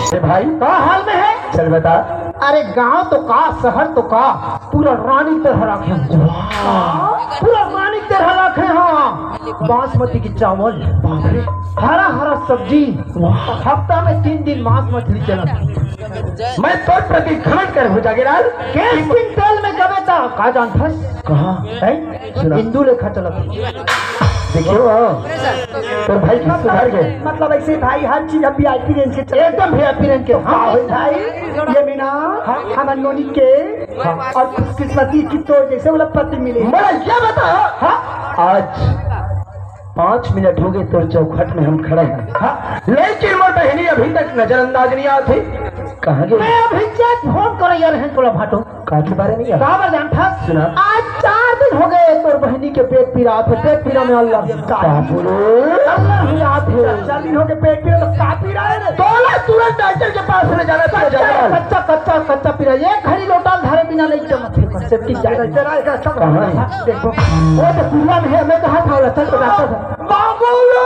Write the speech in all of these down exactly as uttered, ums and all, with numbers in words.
अरे भाई, का हाल में है? चल बता। अरे गांव तो का, शहर तो का, पूरा रानी तरह रखे हैं। वाह। पूरा रानी तरह रखे हैं। बासमती की चावल, बाप रे। हरा हरा सब्जी। वाह। हफ्ता में तीन दिन मांस मछली चला। मैं तोर प्रति घमंड कर हूँ जागेलाल। केस किन तेल में गवे ता का जानथस? कहाँ? हैं? सुना। हिंदू लेखा चलत। देखियो, हाँ। तोर भाई की सुधर गए। मतलब ऐसे भाई हर चीज अब वीआईपी रेंज के चलत। एकदम वीआईपी रेंज के। हाँ। भाई, भाई, ये मीना, हाँ। हमर नोनी के, हाँ। और खुशकिस्मती की तोर जैसे वाला पति मिले। मैं ये बता, हाँ। आज पाँच मिनट हो गए तोर चौखट में हम खड़े हैं। हाँ। लेकिन मोर बहनी अभी तक नजरअंदाज नहीं आती। कहाँ गई? मैं अभी चेक फोन करे यार हैं तोला भाटो। का के बारे में यार? काबर जानथस? सुना। आज चार दिन हो गए तोर बहनी के पेट पीरा थे, पेट पीरा में अल्लाह। का बोलो? अल्लाह हुई आत है। चार दिन हो गए पेट पीरा तो का पीरा है रे? तोला तुरंत डॉक्टर के पास ले जाना चाहिए, कच्चा, जाना। कच्चा, कच्चा, कच्चा पीरा। एक घड़ी लोटा धारे बिना नहीं जमत है, सेफ्टी जाए। तेरा एक अच्छा कहाँ है? देखो, वो तो कुआं में है, मैं कहा था, चल तो डॉक्टर था। बाबू रे!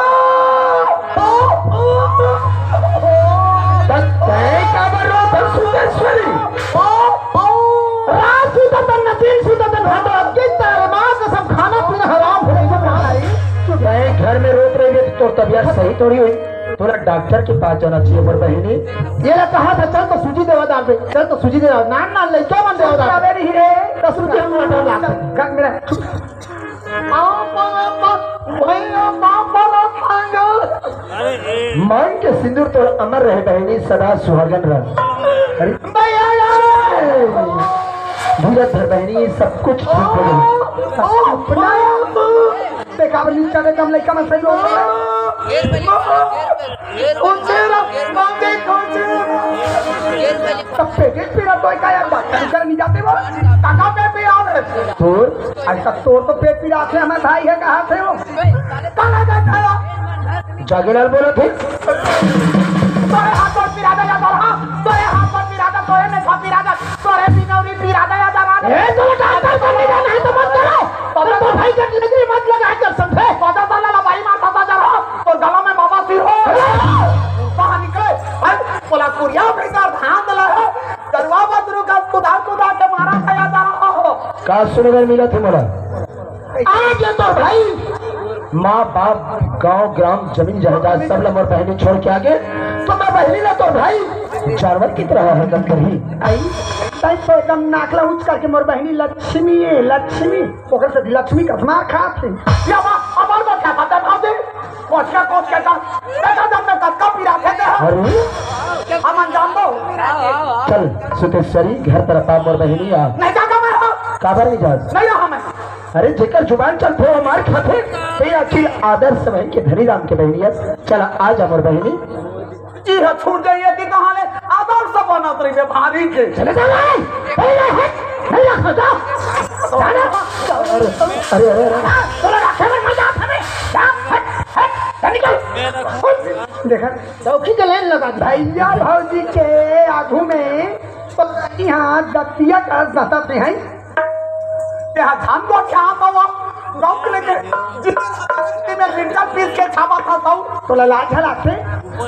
तै काबर रो, सुंदरेश्वरी? रात सुता तन, न दिन सुता तन, हम तो अबके तारे माँ कसम खाना पीना हराम हो गई। तै घर में रोत रही है, तो तबीयत सही थोड़ी हुई। तोला डॉक्टर के पास जाना चाहिए, मोर बहनी। ये ला कहा था, चल तो सूजी देवा दार पे, चल तो सूजी देवा, नान नान ले, क्या मन देवा दार पे? तो सूजी हम डर लागता। मांग के सिंदूर तोर अमर रहे बहनी, सदा सुहागन रह। अरे, धीरज धर बहनी, सब कुछ ठीक हो जाए। अपना बेकार नीचा के कम लइका मन सही हो। तब पेट पीरा तो का यार, डॉक्टर कर नहीं जाते वो। काका पे भी आ रहे। तोर? आज तक तोर तो पेट पीरा थे, हमारे भाई है, कहाँ थे वो? काला जाता है। जागेलाल बोला थे। तोरे हाथ पर पीरा दे या दरहा, तोरे हाथ पर पीरा दे, तोरे में छा पीरा दे, तोरे बिनौरी पीरा दे या दरहा। ए, तोरे डॉक्टर कर नहीं जाना है तो मत करो। तोरे तो भाई का डिग्री मत लगा कर समझे। पता चला ला भाई मार खाता जा रहा, तो गला में बाबा सिर हो। बाहर निकले, भाई, बोला कुरिया भीतर धान दला है, दरुआ बदरू का कुदा कुदा के मारा खाया जा रहा हो। का सुने में मिला थे मोला? आज ये तो भाई माँ बाप, गांव, ग्राम, जमीन, जायदाद सब ला मोर बहनी छोड़ के आगे, तो मैं बहनी ला तो भाई जानवर की तरह हरकत करही। आई, तई तो एकदम नाक ला ऊंच करके मोर बहनी लक्ष्मी है, लक्ष्मी। ओकर से भी लक्ष्मी का मार खात है। या बा, अपन को क्या पता था दे? कोचिया कोच के का, बेटा जब मैं कतका पिराथे दे। अरे? अमन जान दो। चल, सुतेश्वरी, घर तरफ आ मोर बहनी आ। नहीं जाता मैं। काबर नहीं जात? नहीं रहा मैं। अरे, जेकर जुबान चलथे, वो मार खाथे। ते आखिर आदर्श समय के धनी राम के बहनी अस। चला, आ जा मोर बहनी। जी हाँ, छूट जाइए कि कहाँ ले आदर्श बनत रहिए भारी के। चले जा भाई, चले जा, हट, नहीं रखा जा। अरे, अरे, अरे, अरे। तोला रखे में मजा आता नहीं। जा, हट, हट, जा निकल। देखा, चौकी के लाइन लगा दी। भैया भौजी के आगू में तो यहाँ दतिया का जतत नहीं है। तेहा धान को क्या आता हुआ? गाँव के लेके जितने लिंटर पीस के छापा था सब। तोला लाज हराथे।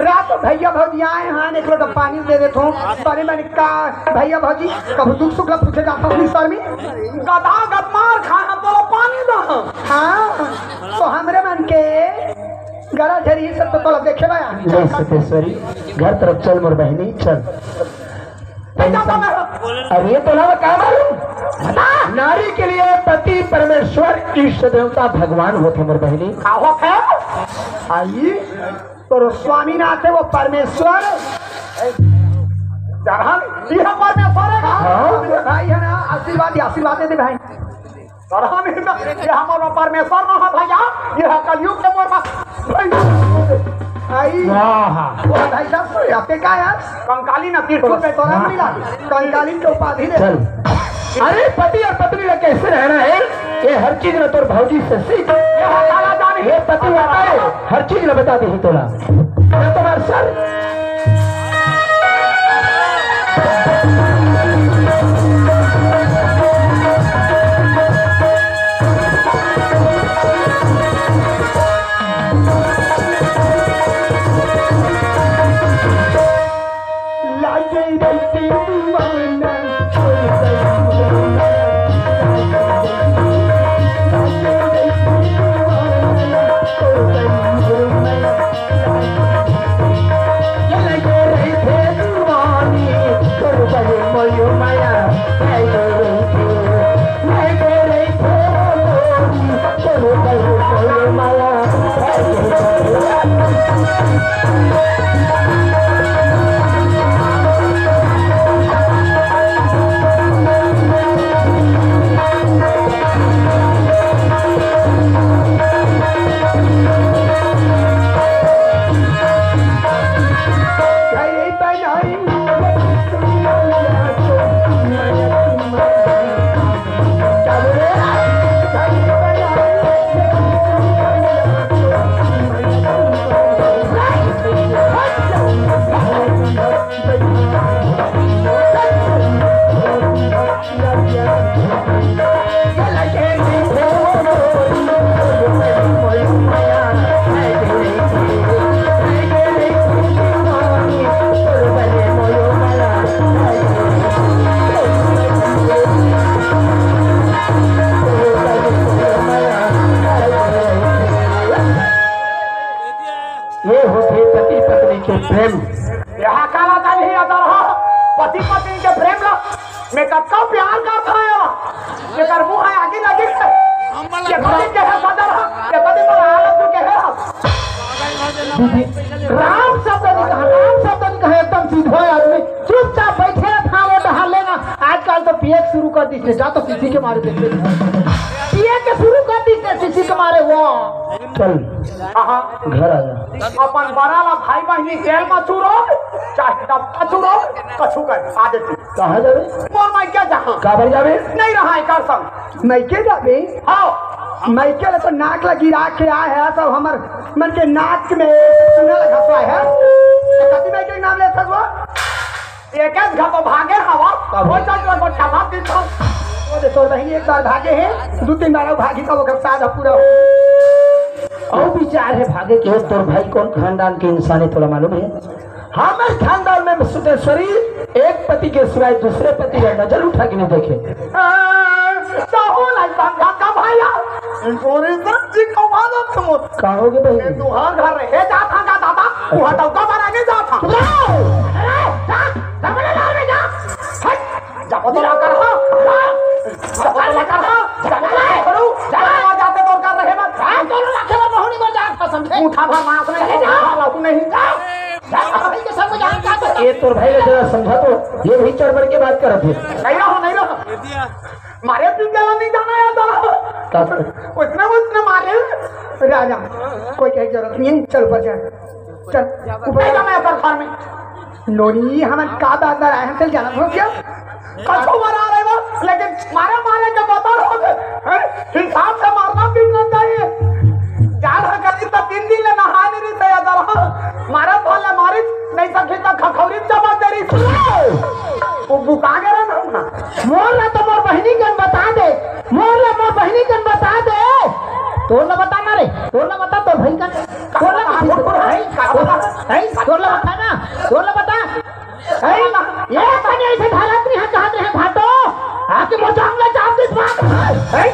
रात को भैया भौजी आए हैं, एक लोटा पानी दे देते हो। सॉरी मैंने कहा, भैया भौजी, कभी दुख सुख ला पूछे जाता हूँ, सॉरी। गधा गद मार खाए हम, तोला पानी दो। हाँ, तो हमरे मन के गरा झरी सब तो तोला देखे बा। जय सिद्धेश्वरी, घर तरफ चल मोर बहनी, चल। अरे, तोला का मालूम? बता। नारी के लिए पति परमेश्वर, इष्ट देवता भगवान होथे मोर बहनी। का होथे? आई, तोर स्वामीनाथ है वो परमेश्वर। जहाँ यह परमेश्वर है। हाँ। भाई है ना, आशीर्वाद, आशीर्वाद दे दे भाई। और हम इनका, ये हमारा परमेश्वर ना है भैया, ये है कलयुग के मोर बा-, भाई। आई। वाह। वो भाई साहब, तो यहाँ पे का यार? कंकाली ना, तीर्थों पे तो राम लीला। कंकाली के उपाधि दे। चल। अरे, पति और पत्नी ला कैसे रहना है, ये हर चीज ना तोर भौजी से सीख। ये हमारा जान है। ये पति होता है, हर चीज ना बता दे ही तोला। मैं तुम्हारे सर प्रेम। यहाँ काला जाए ही अदर हा, पति पत्नी के प्रेम ला, मैं कतका प्यार करता है, ये कर मुँह है आगे लगे है, ये पति के है सदर हा, ये पति तो हालत के है। दीदी, राम शब्द नहीं कहा, राम शब्द नहीं कहा, एकदम सीधा आदमी, चुपचाप बैठे रहा, थाने तो हाल लेना। आजकल तो पिए के शुरू कर दी, जा तो किसी के मारे देखे, पिए के शुरू कर दी, किसी के मारे वो। चल, हाँ, घर आ जा। अपन बड़ा ला भाई बहिनी जेल में चूरो, चाहे डब्बा चूरो, कछु कर आ देती। कहाँ जाबे? मोर मायके जाहाँ। काबर जाबे? नहीं रहा है कर संग। मायके जाबे? हाँ। मायके ला तो नाक ला गिरा के आए है, सब हमर मन के नाक में चूना लगा हुआ है। तो कति मायके के नाम लेथस वो? एक एक घर तो भागे हवा, कब? वो चल चल को ठपा दी तो। वो दे तोर बहिनी एक बार भागे है, दो तीन बार भागी तो ओकर साथ पूरा हो। और विचार है भागे के, तोर भाई कौन खानदान के इंसान है, तोला मालूम है? हमर खानदान में सुतेश्वरी एक पति के सिवाय दूसरे पति का नजर उठा के नहीं देखे। ए, तो हो लाई पंखा का भाई यार। इंश्योरेंस जी को मालूम तुम। का हो गे बहिनी? तुहार घर रहे जात हा का दादा? तुहार डौका मारा नहीं जात हा। अरे, जा, जंगल में जा। हट, जा, पतला कर हा। जा, पतला कर हा। जा, पतला करू। जा, जाते तो कर रहे मत। जा, दोनों लाखे में बहुनी मर जात हा, समझे? उठा भर मांस नहीं, उठा भर लहू नहीं। जा, जा, भाई के सब जान का तो। ये तोर भाई ला जरा समझा तो, ये भी चढ़ बढ़ के बात करत है। नहीं रहो, नहीं रहो। मारे पी के नहीं जाना यार, जरा। का? उसने, उसने मारे। राजा, कोई कहे जरूरत नहीं है, चल ऊपर चढ़। चल, ऊपर नहीं चढ़। मैं अपन घर में। नोनी, हमन का बात बर आए, हम चल जाना हो क्या? कछु मरा रहे वो, लेकिन मारे, मारे के बता रहो, हैं? हिसाब से मारना पीटना चाहिए। जान हा करी तो तीन दिन ले नहाए नहीं रही थे, यार, मारा भले मारी, नहीं सकी तो खखौरी चबा दे रही। वो बुका गया ना। मोर ला तो मोर बहिनी कन बता दे, मोर ला मोर बहिनी कन बता दे। तोर ला बता ना रे, तोर ला बता, तोर भाई कन, तोर ला बता, तोर ला बता ना, तोर ला बता। ए, ये कने ऐसे ढालत नहीं है, कहत रहे भाटो, आके मोर जांग ला चाप दे बात। ए?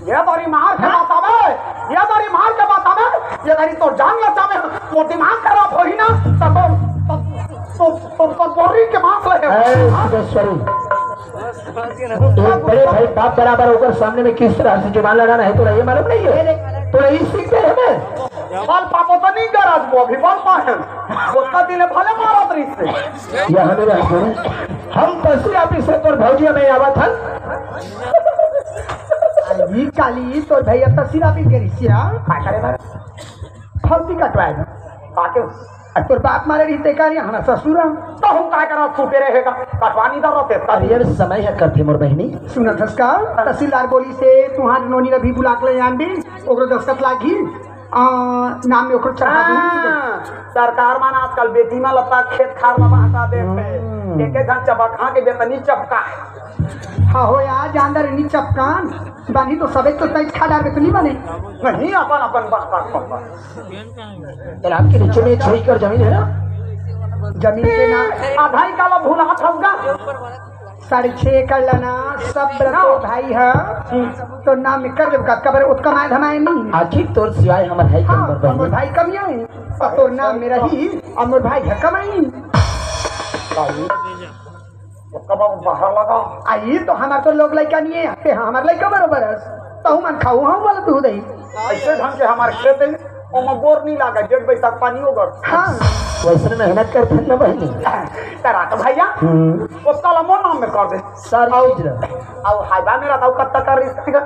ये बारी मार के बतावे, ये बारी मार के बतावे, ये बारी तोर जांग ला चापे, मोर दिमाग खराब होही ना, तो, तो, तो, तो, तो बोरी के मांस ले। ए, सुरेश्वरी, एक बड़े भाई बाप बराबर ओकर सामने में किस तरह से जुबान लड़ाना है, तोला ये मालूम नहीं है? तोला ये सीख दे हमें। बाल पापो तो नहीं गरज, वो भी बाल पाहन। उसका दिल भले मारत रही से। यह हमें रहते हैं। हम तहसील ऑफिस से तोर भौजी में आवा था। ई काली तोर भैया तहसील ऑफिस के रिसिया। का करे भाई? फौजी कटवाए ना। बाकी आ तोर बाप मारे रही ते का रे, हना ससुर। तो हम का करा, सूते रहेगा। कटवानी दर रहते, अरे यार, समय है करते मोर बहिनी। सुनत हस का? तहसीलदार बोली से तुहार नोनी ला भी बुला के ले आन दे, ओकरो दस्तखत लागी। आ, नाम में ओकरो चढ़ा दे। हाँ, सरकार मन आजकल बेटी मन ला खेत खार ला बांटा देथे। हम्म। एक एक घन चबखा के बेतनी चपका है। हाँ हो यार, जानदार नहीं चपकान। बानी तो सबे तो तैच खा डाल बेतनी बने। नहीं, अपन, अपन बात, बात, बात, बात। तालाब के नीचे में छह एकड़ जमीन है ना? जमीन के ना आधा ही काला भूला था उसका। साढ़े छह एकड़ लाना, सब ना। तो भाई है। तो नाम में कर देब का, कबर उत कमाए धमाए नहीं। आखिर तोर सिवाय हमर है हाँ, कम हमर भाई कम नहीं। और तोर नाम में रही, हमर भाई है कमाई। भाई, उसका बाबू बाहर लगा। आ, ये तो हमार तो लोग लइका नहीं है, ते हाँ, हमार लइका बरोबर है। तो हम खाऊ हम वाला तू दही। ऐसे ढंग के हमारे खेत है, ओमा बोर नहीं लागे, जेठ बैसाख पानी होगा। हाँ। वैसे मेहनत करते हैं ना बहनी। तेरा तो भैया, हम्म। उसका ला मोर नाम में कर दे। सारी और, चीज रहा। और हाइबा मेरा था, कब तक कर रही है?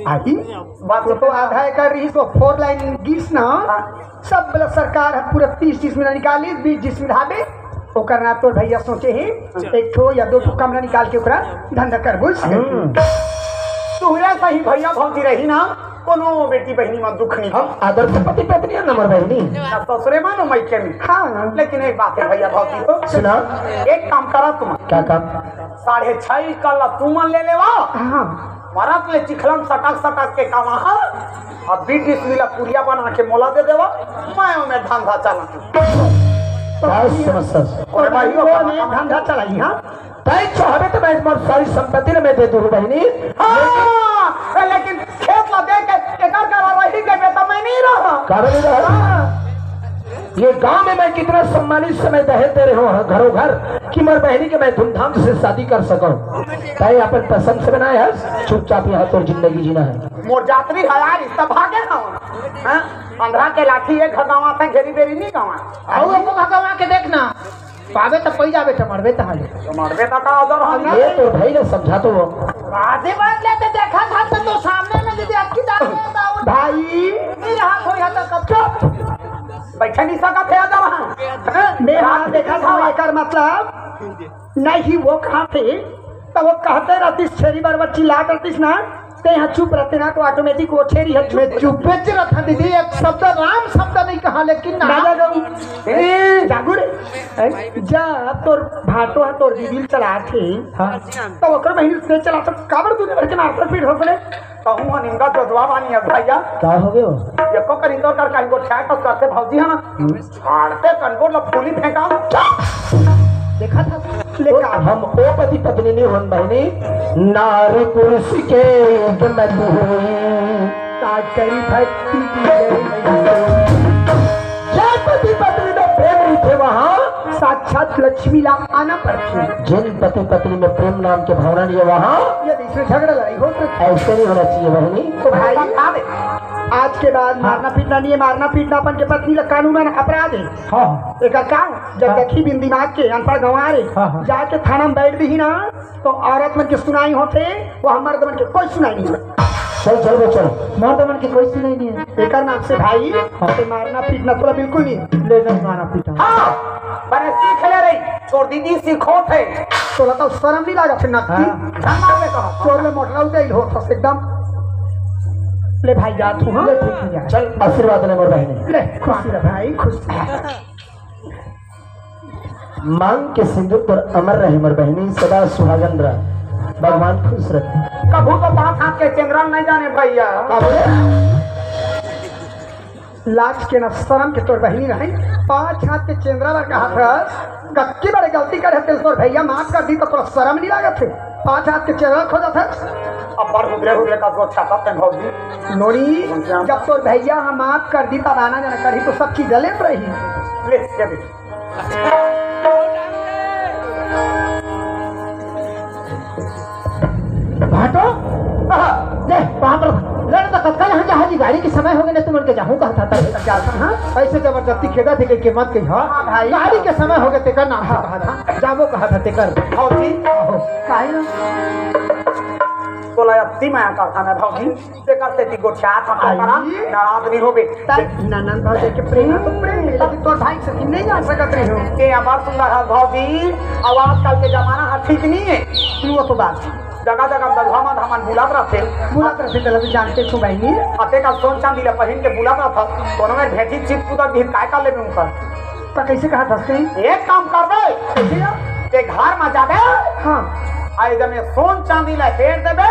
आई? बात तो आधा एकड़ रही, तो फोर लाइन गीस ना। हाँ। सब बोला सरकार है पूरा तीस डिसमिल निकाली, बीस डिसमिल हाबे। ओकर ना तोर भैया सोचे ही, एक ठो या दो ठो कमरा निकाल के ओकरा धंधा करबो। हम्म। तुहरे सही भैया भौजी रही ना, कोनो बेटी बहिनी में दुख नहीं। हम आदर से पति पत्नी है ना मोर बहिनी। ना ससुरे मानो मायके में। हाँ। लेकिन एक बात है भैया भौजी को। सुना। एक काम करा तुम। क्या काम? साढ़े छह कल तुम ले लेवा। हाँ। मरत ले चिखलन सटक सटक के कमा हा, अब बीस डिसमिल पुरिया बना के मोला दे देवा, मैं ओमे धंधा चला। बस, बस, बस। और भाई, वो मैं धंधा चलाई, हाँ? तै चाहबे तो मैं मोर सारी संपत्ति ल मैं दे दूँ, बहिनी। हाँ, लेकिन खेत ला दे के एकर करा रही के बेटा मैं नहीं रहा। काबर नहीं रहा? हाँ। ये गांव में मैं कितना सम्मानित से मैं दहेज दे रहे हूँ घरों घर कि मोर बहनी के मैं धूमधाम से शादी कर सकूं। तय अपन पसंद से बनाए हस, चुपचाप यहाँ तोर जिंदगी जीना है। मोर जात नइ हे यार, इस त भागे ना। हाँ? अंधरा के लाठी एक घगवा से घेरी बेरी नहीं गवा। आओ, हमको भगवा के देखना। पावे त पई जाबे, त मरबे त हाले। त मरबे त का अदर हम। ये तो भाई ने समझा तो वो। आधी बात लेते देखा था तो, तो सामने में यदि अटकी जाते तो भाई। नहीं रहा कोई हद तक। चुप। बैठे नहीं सकत हे अदर हम। मैं हाँ देखा था, एकर मतलब नहीं वो कहा थे, तो वो कहते रहतीस छेरी बरबच्ची लात रहतीस ना, ते यहाँ चुप रहते ना तो ऑटोमेटिक वो छेरी है चुप। मैं चुप्पे च रखा दीदी, एक शब्द राम शब्द नहीं कहा, लेकिन ना। ना, ना, ना। ए, जागू रे। ए, जा, तोर भाटो है, तोर दीदी चला थे। हाँ। तो ओकर बहिनी से चला तो काबर तूने भर के मारता पीट हो गए? कहूँ हम इनका जजवा बानी है भैया। का हो गयो? एको करी तो कर कहीं को ठ्याक तो करते भौजी हम। हम्म। फाड़ते कनकोर ला फूली फेंका। देखा था, लेकिन हम ओ पति पत्नी नहीं होन बहनी, नारी पुरुष के गमत हुई। का करी भक्ति की जय। जय पति पत्नी में प्रेम नहीं थे वहाँ, साक्षात लक्ष्मी ला आना पड़ती। जिन पति पत्नी में प्रेम नाम के भावना नहीं है वहाँ, ये बीच में झगड़ा लड़ाई हो सकती है। ऐसे नहीं होना चाहिए बहनी। तो भाई, आज के बाद हाँ। मारना पीटना नहीं है, मारना पीटना अपन के पत्नी ला कानून में अपराध है। हाँ, हाँ। एकर का? जब हाँ। देखी बिन दिमाग के अनपढ़ गंवार है, हाँ, हाँ। जाके थाना में बैठ दी ना, तो औरत मन के सुनाई होथे, वो हम मर्द मन के कोई सुनाई नहीं। चल, चल बे, चल। मर्द मन के कोई सुनाई नहीं है। एकर नाम से भाई, हाँ। ते मारना पीटना तोला बिल्कुल नहीं। ले नहीं मारना पीटना। हाँ, बने सीख ले रही, तोर दीदी सिखोथे। तोला तो शर्म नहीं लागत हे नक्की? हाँ। धन्ना में कहा। तोर ले मोटरा उदय होत हस एकदम। ले भाई जा तू, हाँ? ले ठीक है। चल, आशीर्वाद ले मोर बहनी। ले, खुशी रह भाई, खुशी रह। मांग के सिंदूर तोर अमर रहे मोर बहनी, सदा सुहागन रह, भगवान खुश रखे। कभू तो बात हाथ के चंद्रा नहीं जाने भैया। का बोले? लाज के न शर्म के तोर बहनी रहे, पाँच हाथ के चंद्रा बर कहा था, कक्की बड़े गलती करे तेल तोर भैया माफ कर दी तो तोला शर्म नहीं लागत हे? पाँच हाथ के चंद्रा खोजत हे। अब बड़ हुदरे हुदरे का सोच खाता तें भौजी। नोरी, जब तोर भैया हम माफ कर दी तब आना जाना करी तो सब चीज गलत रही। ले, दे दे। भाटो, आहा, ले, बाप रे, लड़ तो कतका यहाँ जहाजी गाड़ी के समय हो गए ना, तुमन के जाहूँ कहा था, तब तक जाता, हाँ? ऐसे जबरदस्ती खेदा थे के मत कही, हाँ? हाँ भाई। गाड़ी के समय हो गए, तेकर नाम से कहा था, जाबो कहा था, तेकर। भौजी, आहो। काहे ना? तोला अति माया करता मैं, भौजी। तेकर सेती गोठियात हस आई। करा, नाराज नहीं होबे। तब ननद भौजाई के प्रेम तो प्रेम है, लेकिन तोर भाई से नहीं जान सकत रहे हो। ए, हमार सुंदर हस भौजी, अब आजकल के जमाना ह ठीक नहीं है। वो तो बात। जगह जगह दरुहा मन हमन बुलात रहथे। बुलात रहथे, तेला भी जानते छो बहिनी। अते का सोन चांदी ला पहिन के बुलात रहथस, कोनो में भेंटी चित कूदत भी काय कर लेबे उनकर। त कैसे कहा था सही? एक काम करबे। कैसे या? ते घर में जाबे। हाँ। आ एकदम ये सोन चांदी ला हेर देबे,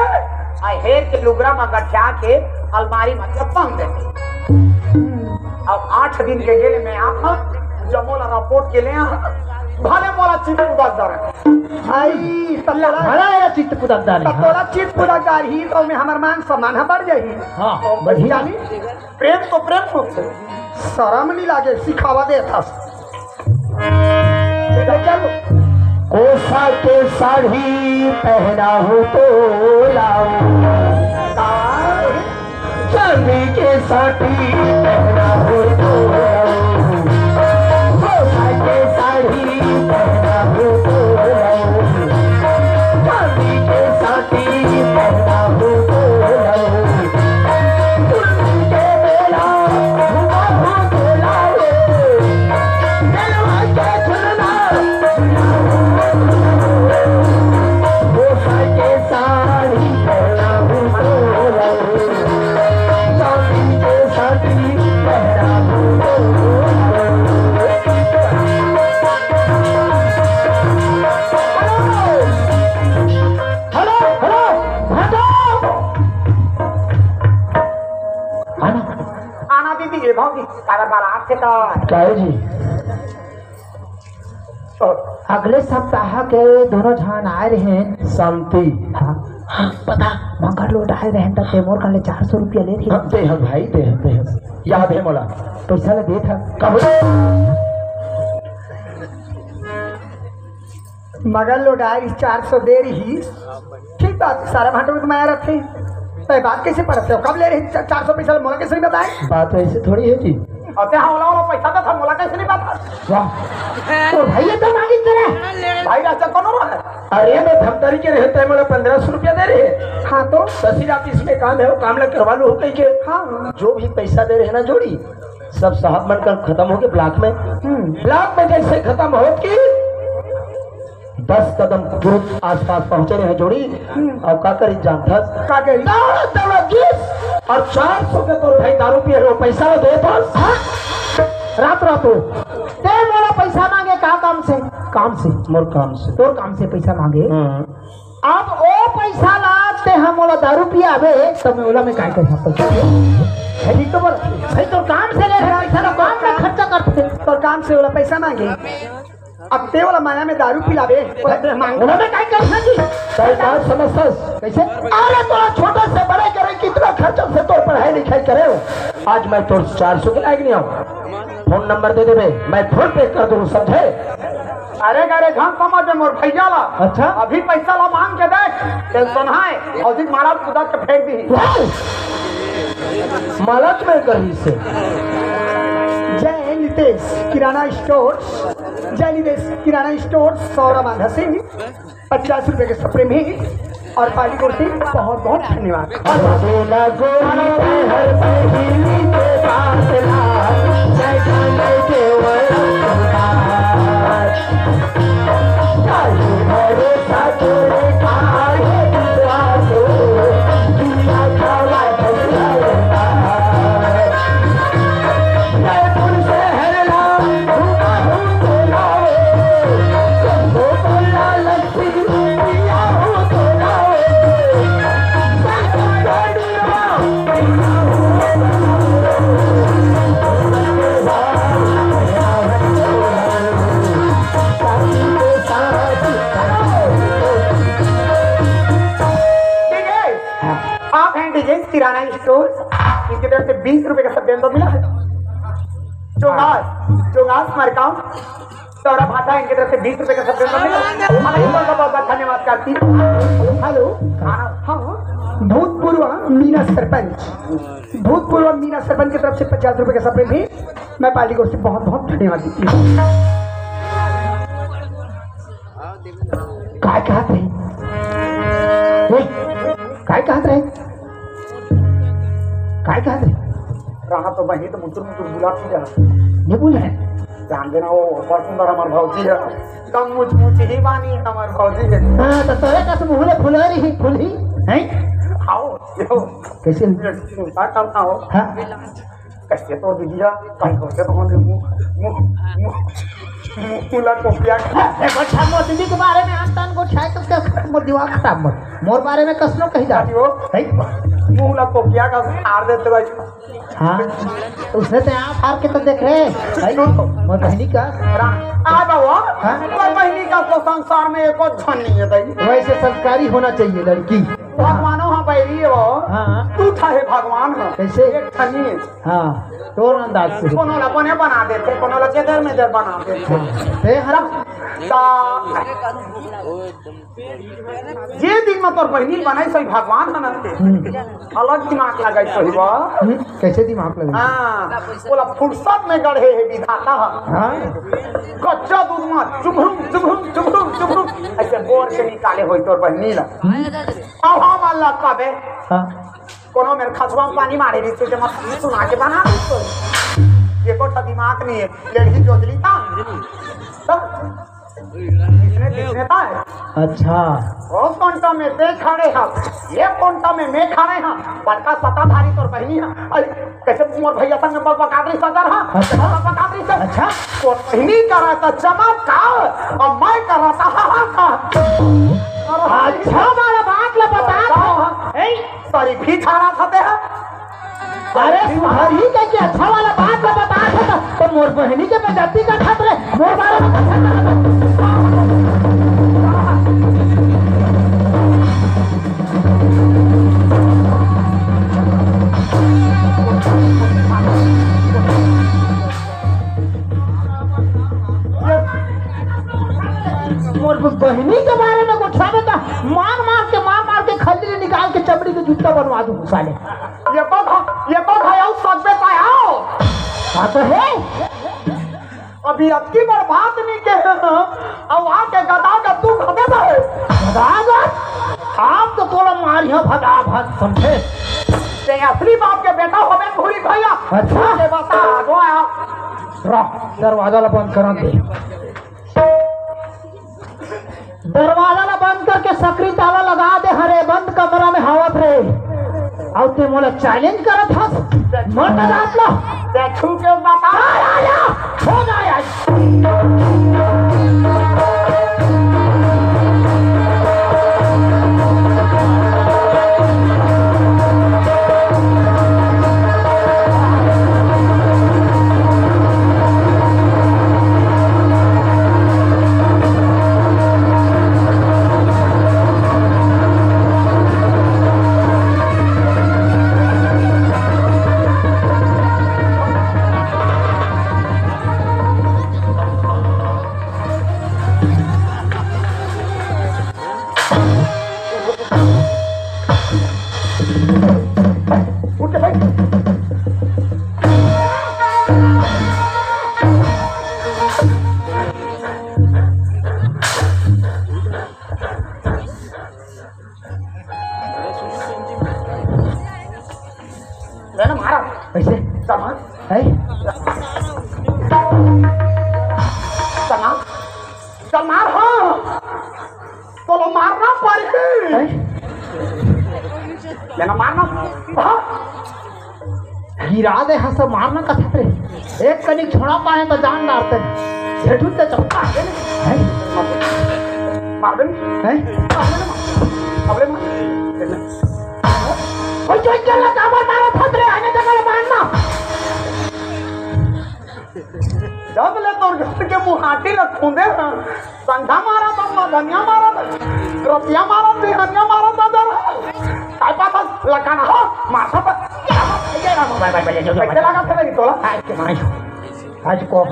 आ हेर के लुगरा में गठिया के अलमारी में जब बांध देबे। अब आठ दिन के गेले में आप जमो ला रिपोर्ट के ले आ, भले मोला चित उदास दर। आई, तब तोला भला या चित पुदक डाली, तब हाँ। तोला चित पुदक डाली, तो में हमर मान सम्मान ह बढ़ जाही। हाँ, तो बढ़िया। जानी, प्रेम तो प्रेम होथे, शरम नहीं लागे, सिखावा देथस। चलो। कोसा के साड़ी पहना हो तो लाओ, चांदी के साड़ी पहना हो तो लाओ, कोसा के साड़ी पहना हो तो लाओ, चांदी के साड़ी पहना हो तो लाओ। हेलो, हेलो, भाटो। आना। आना दीदी, ये भौजी, काबर बारात के तो। काहे जी? अगले सप्ताह के दोनों झन आए रहे। शांति। हाँ, हाँ, पता। मगर लौटाए रहेन त ते मोर कन ले चार सौ रुपया ले रहे। हाँ, दे हस भाई, दे हस, दे हस। याद हे मोला। पैसा ला देत हस। कब? मगर लौटाए रहिस, चार सौ दे रहिस। ठीक बात, सारा भांटो में तो माया रथे। तैं बात कइसे पड़थे? कब ले रहे चा-, चार सौ पैसा ला मोला कइसे नहीं बताए? बात ऐसे थोड़ी हे जी। अउ ते हाँ, ओला, ओला पैसा देथस, मोला कइसे नहीं बताए? वाह। तो भैया तो मांगी तेरा। भाई राजा कौन रहा है? अरे, मैं धमतरी के रहे, तैं मोला पन्द्रह सौ रुपया दे रहे। हाँ तो? तहसील office में काम हे, वो काम ला करवा लूँ कहिके। हाँ। जो भी पैसा दे रहे ना जोड़ी, सब साहब मन का खतम होके block में। हम्म। Block में जैसे खतम होत कि दस कदम दूर आसपास पहुंचे रहे जोड़ी। हम्म। अउ का करिस जानथस? का करिस? दौड़त दौड़त गिस अउ चार सौ के तोर भाई दारू पिए रहे, पैसा ला देथस। हाँ? रात रात हो। ते मोला पैसा मांगे का काम से? काम से। मोर काम से। तोर काम से पैसा मांगे? हाँ। अब ओ पैसा ला ते हा मोला दारू पियाबे, त मैं ओला मैं काय करहूं पैसा? हे, ठीक तो बोल। भाई, तोर काम से ले रहे पैसा ला, काम में खर्चा करथे। तोर काम से ओला पैसा मांगे। अब ते ओला माया में दारू पिलाबे, ओला ते मांग। ओला मैं काय करहूं जी? तैं का समझथस? कइसे? अरे, तोला छोटे से बड़े करे, कितना खर्चा से तोर पढ़ाई लिखाई करे हो। आज मैं तोर चार सौ के लायक नहीं हूं। Phone number दे देबे, मैं PhonePe कर दूं, समझे? अरे गा रे, झन समझ में मोर भैया ला। अच्छा। अभी पैसा ला मांग के देख, tension हे। भौजी के मारा कूदा के फेंक दी। वाह! मालच में कही से। जय नितेश किराना स्टोर, जय नितेश किराना स्टोर, सौरा बांधा सिंह, पचास रुपए के सप्रे में। अउ पार्टी को बहुत बहुत धन्यवाद। आप हैं डीजे किराना स्टोर, इनकी तरफ से बीस रुपए का सप्रे तो मिला है। चोंगास, चोंगास मार्का, सौरा भाटा, इनकी तरफ से बीस रुपए का सप्रे तो मिला है। बहुत, बहुत, बहुत धन्यवाद करती। हेलो। हाँ। भूतपूर्व मीना सरपंच, भूतपूर्व मीना सरपंच की तरफ से पचास रुपए का सप्रे भी मैं पार्टी को से बहुत बहुत धन्यवाद देती हूँ। काय कहत रहे? ए, काय कहत रहे? काय कहत रहे? कहाँ तो वहीं तो मुचुर मुचुर बुलाती है। नहीं बोल रहे। जान देना वो बहुत सुंदर हमार भौजी है। कम मुच मुच ही बानी हमार भौजी है। हाँ, तो तोरे कस मुँह ले फुलरी ही फुलही, हैं? आओ, यो। कैसे? ये सुनता कब ना हो? हाँ? कइसे तोर दीदी ह? कहीं होथे तो हमर मुँह, मुँह, मुँह, मुँह ला टोपिया। देखो, अच्छा, मोर दीदी के बारे में आन तान गोठियाए तो क्या मोर दिमाग खराब मत। मोर बारे में कसनो कही जाती हो। है? मुँह ला टोपिया का फाड़ देते भाई। हाँ, उसने तो यहाँ फाड़ के तो देख रहे हैं। भाई, मोर बहनी का। राम, आ बाबा, हाँ? मोर बहनी का तो संसार में एको झन नहीं है भाई। वैसे संस्कारी होना चाहिए लड़की। भगवानो ह बैरी हो। हाँ। तू ठा हे भगवान ह। कैसे? एक ठनी हे। हाँ, तोर अंदाज से। कोनो ला बने बना देथे, कोनो ला जेदर मेदर बना देथे। हाँ। ते हरा? ता, जे दिन में तोर बहिनी बनाई सही भगवान ह ना ते। हम्म। अलग दिमाग लगाई सही बा। हम्म, कैसे दिमाग लगाई? हाँ, बोला फुर्सत में गढ़े हे विधाता ह। हाँ। कच्चा दूध में चुभुम, चुभुम, चुभुम, चुभुम, ऐसे बोर के निकाले होई तोर बहिनी ला। हम्म। अब हम अल्लाह कहबे, हाँ। कोनो मेर खसवा में पानी मारे रहिस, जेमा सुना के बना दे तो। ये कोठा दिमाग नहीं है, लेढ़ी जोजली था। तो इसने, इसने था है। अच्छा। वो कोंटा में ते खड़े हम, ये कोंटा में मैं खड़े हम, बड़का सत्ताधारी तोर बहिनी है। अरे, कैसे मोर भैया संग बक बकात रही सदर, हाँ? अच्छा। बक बकात रही सदर। अच्छा। तोर बहिनी करा था चमत्कार, और मैं करा था हाहाकार। अच्छा वाला बात ला बता था। ए? सॉरी, भी छाड़ा था ते, हाँ? अरे, सुधरही कहिके अच्छा वाला बात ला बता था, तो मोर बहिनी के बेइज्जती करत रहे, मोर बारे में कैसे करत रहे? बहिनी के बारे में गोठियाबे त मार मार के, मार मार के खल्ली ले निकाल के चमड़ी के जूता बनवा दूं साले। ये तो घ-, ये तो घायल सजबे पाया। हाँ तो है। अभी अतकी बर्बाद नहीं के हैं, अब आके गदा गद्दू खदे बहे। गदा गद? आप तो तोला मारिया भगा भग समझे। ते असली बाप के बेटा होबे भूरी भैया। अच्छा। ये बता दो यार। रह, दरवाजा ला बंद करन दे। दरवाजा ला बंद करके सकरी ताला लगा दे। हरे बंद कमरा में हवत रे। अउ ते मोला चैलेंज करत हस? मोर जात ला। ते छू के बता। आ, आ, आ, हो जाए आज। उठ भाई। ले ना मारा। कैसे? चल मार। है? चल मार। चल मार, हाँ। तोला मारना पड़ही। है? ले ना मारना। हाँ। गिरा दे हस, मारना कथा रे। एक कनिक छोड़ा पाए तो जान डारते। झेठू ते चपका। है? मार दे। है? मार दे ना। अब ले मार। ओए, जो चल रहा, काबर मारा फट रे, आने जगह मारना। जब ले तोर घर के मुहाटी ल खूंदे हन, संझा मारा त, मधनिया मारा त, रतिया मारा त, बिहनिया मारा त, जर काय पता लगा ना हो, माथा पर। कैसे लगा था नहीं तोला? आज के माई, आज को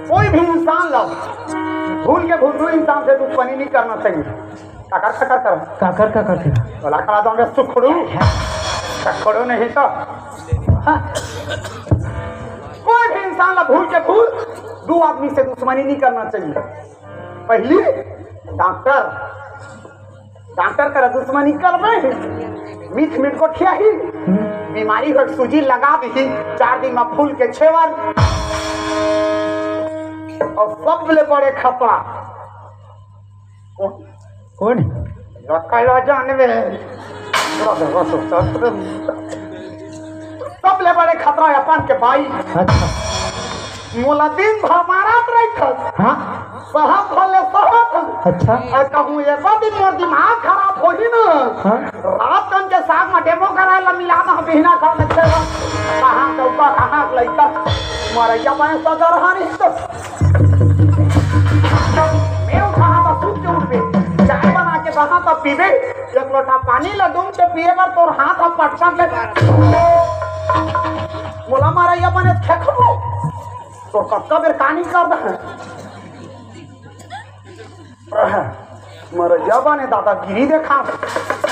कोई भी इंसान ला भूल के भूल दू इंसान से दुश्मनी नहीं करना चाहिए। काकर काकर कर। काकर काकर कर। बोला खड़ा तो हमें सुखड़ू। सुखड़ू नहीं तो। हाँ। कोई भी इंसान ला भूल के भूल दू आदमी से दुश्मनी नहीं करना चाहिए। पहली डॉक्टर, डॉक्टर करा दुश्मनी करबे, मीठ मीठ गोठियाही, बीमारी हो सूजी लगा दी, चार दिन में फूल के छेवर। और सबले बड़े खतरा कौन? कौन? रखला जानबे। सबले बड़े खतरा अपन के भाई। अच्छा। मोला दिन भर मारत रहिथस। हाँ। सहत भले सहत। अच्छा। अउ कहूँ एको दिन मोर दिमाग खराब होही ना। हाँ। रात कन के साग में डेमो कराए ला मिला दे, बिहना खा में खेला। कहाँ के ऊपर, कहाँ के लइका। मरैया बने सजर हानी तो। मैं उठा था सूत के उठबे। चाय बना के बहा था पीबे। एक लोटा पानी ला डूम के पिए बर तोर हाथ ह पटका के। मोला मरैया बने खेखबो। तो कतका बेर कानी कर दे। मरैया बने दादागिरी देखा।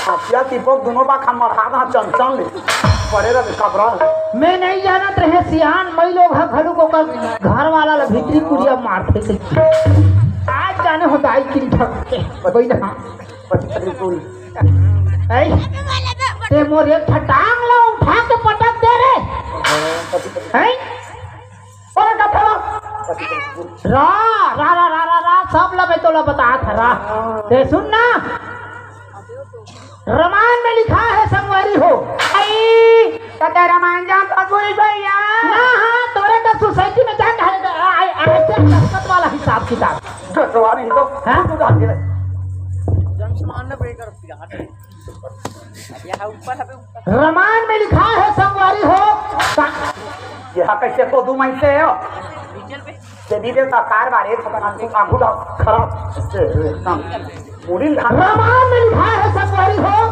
हसिया दीपक दोनों बाखा मरहा दा चंचल ले। परे रहे कबरा। मैं नहीं जानत रहे सियान, मई लोग ह घलुक ओकर घर वाला ला भीतरी कुरिया मारथे कहिके। आज जाने हो दाई किन ठग के। बइला। ऐ, ते मोर एक ठा टांग ला उठा के पटक दे रे। ऐ? रा, रा, रा, सब ला मैं तोला बतात हँव रा। ते सुन ना, रमायन में लिखा है संगवारी हो। आई, त ते रमायन जानत हस भैया? ना, हाँ, तोरे त सोसाइटी में जान है, आ, आ, ऐसे दस्खत वाला हिसाब किताब। दसवारी तो हाँ? तू जान के ले। रमायन में लिखा है संगवारी हो। ये हा कैसे को दू मई से हो? देवी देवता कार बारे तो बना तू आंखू डाल खराब। एकदम। पूरी ला- रमायन में लिखा है संगवारी हो।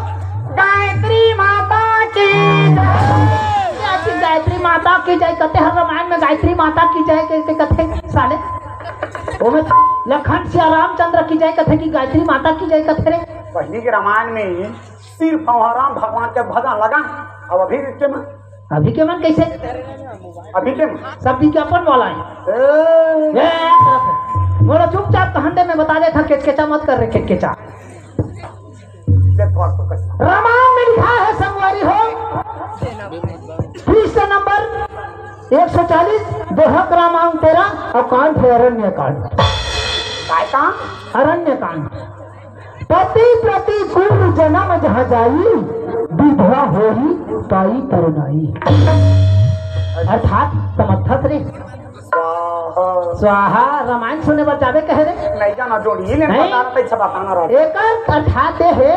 गायत्री माता की जय। गायत्री माता की जय कहते हैं रमायन में, गायत्री माता की जय कहते, कहते साले। ओमे लखन सिया रामचंद्र की जय कथे कि गायत्री माता की जय कथे रे? पहिली के रामायण में सिर्फ वहाँ राम भगवान के भजन लगा। अब अभी के मन, अभी के मन कैसे? अभी के मन? सब विज्ञापन वाला है। ए, ए, मोला चुपचाप कहंडे में बता दे था, केचकेचा मत कर रे, केचकेचा। रामायण में लिखा है संगवारी हो, पृष्ठ नंबर एक सौ चालीस, देहक रामायण तेरा और कांड है अरण्य कांड। काय कांड? अरण्य कांड। पति प्रति गुरु जन्म जहाँ जाई, विधवा होई ताई तरुणाई। अर्थात समर्थत रे स्वाहा। रामायण सुने बर जाबे कहे रे? नहीं जाना जोड़ी, ये नहीं। बताना, पैसा बताना रहा। एकर अर्थात ये है,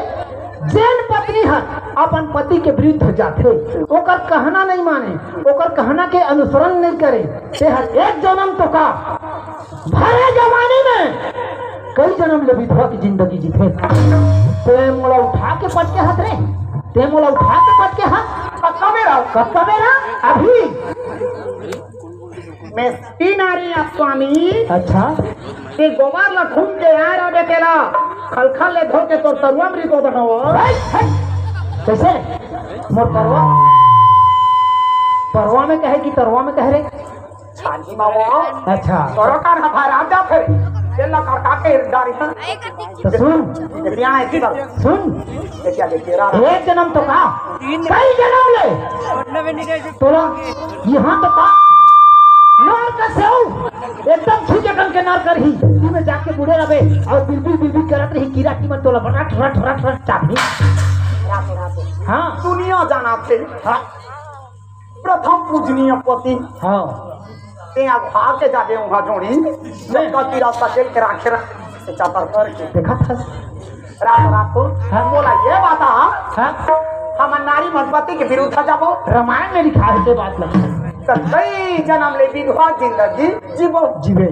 जेन पत्नी हर अपन पति के विरुद्ध जाथे, ओकर कहना नहीं माने, ओकर कहना के अनुसरण नहीं करे, ते हर एक जन्म तो का, भरे जवानी में कई जन्म ले विधवा की जिंदगी जीथे। ते मोला उठा के पटके हाथ रे, ते मोला उठा के पटके हाथ। कक्का मेरा, कक्का मेरा, अभी मैं तीन आ रही आप स्वामी। अच्छा। ये गोबर ला घूम के आ रहा बेटेला, खलखल ले धो के तोर तरुआ मरी दो दहो। हे, हे। कैसे? मोर परवा, परवा में कहे कि तरवा में कहे रे? छाती मावा। अच्छा। तोरो कान हमार आ जा फिर। ये ला कर काके डारी है। तो सुन। ये क्या है इधर? सुन। ये क्या देखिए रहा? एक जन्म तो का? कई जन्म ले। तोला यहाँ तो का? नर का सेव। एकदम छुके कन के नर कर ही। दिल्ली में जाके बूढ़े रहे और बिलबिल बिलबिल करत रही, कीरा की मन तोला रट रट रट रट चाबी। हाँ। दुनिया जाना थे। हाँ। प्रथम पूजनीय पति। हाँ। ते अघा के जाबे उहाँ जोड़ी। जब का कीरा सकेल के राखे रहा। चापर करके। देखा था। रात रात को हाँ। बोला ये बात आ। हाँ। हम नारी मन पति के विरुद्ध जाबो। रामायण में लिखा है ये बात लगी। तो कई जन्म ले विधवा जिंदगी जीबो। जीवे।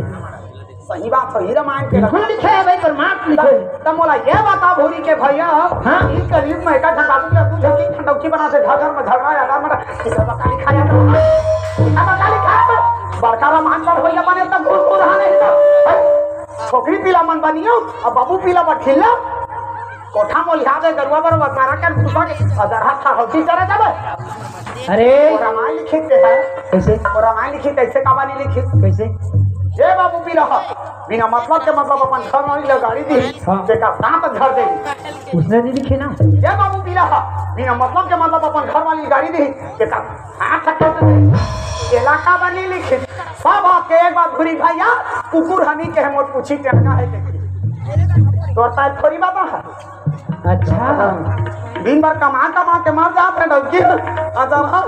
सही बात हो, ही रामायण के बिल्कुल लिखे है भाई, परमात्मा लिखे है। तब बोला ये बता भूरी के भैया। हाँ। इस कलयुग में का झंडा भी तू झंडी खंडौकी बना दे, घर घर में झगड़ा या घर में किसे बता लिखा या तो। अब बता लिखा तो बड़का रामायण पर होइया बने तब गुरु को रहा नहीं तो। छोकरी पीला मन बनियो, अब बाबू पीला बठिल्ला। कोठा मोलिहा दे गरुआ बरोबर मारा के घुसा के अदर हाथ था होती चला जाबे। अरे। वो रामायण लिखित है। कैसे? वो रामायण लिखित ऐसे काबा नहीं लिखित। कैसे? ये बाबू पीला हा, बिना मतलब के मतलब अपन घर वाली ला गाड़ी दी, हाँ। बेटा सांप झड़ दे। उसने नहीं लिखे ना। ये बाबू पीला हा, बिना मतलब के मतलब अपन घर वाली गाड़ी दी, बेटा सांप झड़ दे। इलाका बनी लिखित। सब आपके एक बात घुरी भैया, कुकुर हनी के हम पूछी टेंगा है देखी। तोर ताई थोड़ी बात है। अच्छा। दिन भर कमा कमा के मर जात है डौकी। अदरहा,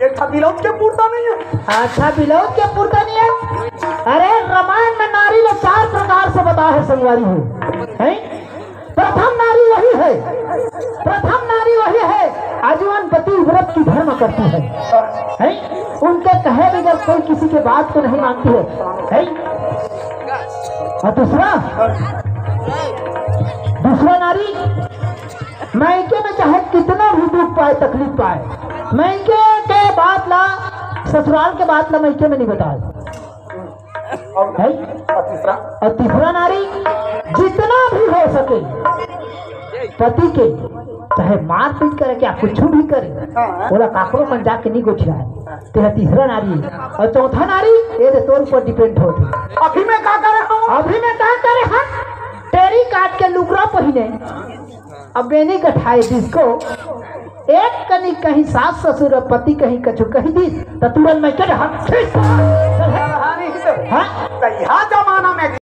एक ठा ब्लाउज के पुरता नहीं है। अच्छा, ब्लाउज के पुरता नहीं है। अरे, रामायण में नारी ला चार प्रकार से बता है संगवारी हो, हैं? प्रथम नारी वही है, प्रथम नारी वही है, आजीवन पतिव्रत की धर्म करती है, हैं? उनके कहे बगैर कोई किसी के बात को नहीं मानती है, हैं? और दूसरा, दूसरा नारी मायके में चाहे कितना भी दुख पाए, तकलीफ पाए, मायके के बात ला, ससुराल के बात ला मायके में नहीं बताए। और है? और तीसरा? और तीसरा नारी जितना भी हो सके पति के चाहे मारपीट करे, क्या कुछ भी करे, हाँ। ओला काकरो मन जाके नहीं गोठियाए। ते ह तीसरा नारी। और चौथा नारी, ये दे तोर ऊपर डिपेंड होत हे। अभी मैं का करे हूँ? अभी मैं का करे हूँ? टेरी काट के लुगरा पहिने, अब बेनी गठाए जिसको एक कनी कहीं सास ससुर पति कहीं कछु कही दी, त तुरंत मैं के हाथ खींच। हाँ? तो यह जमाना में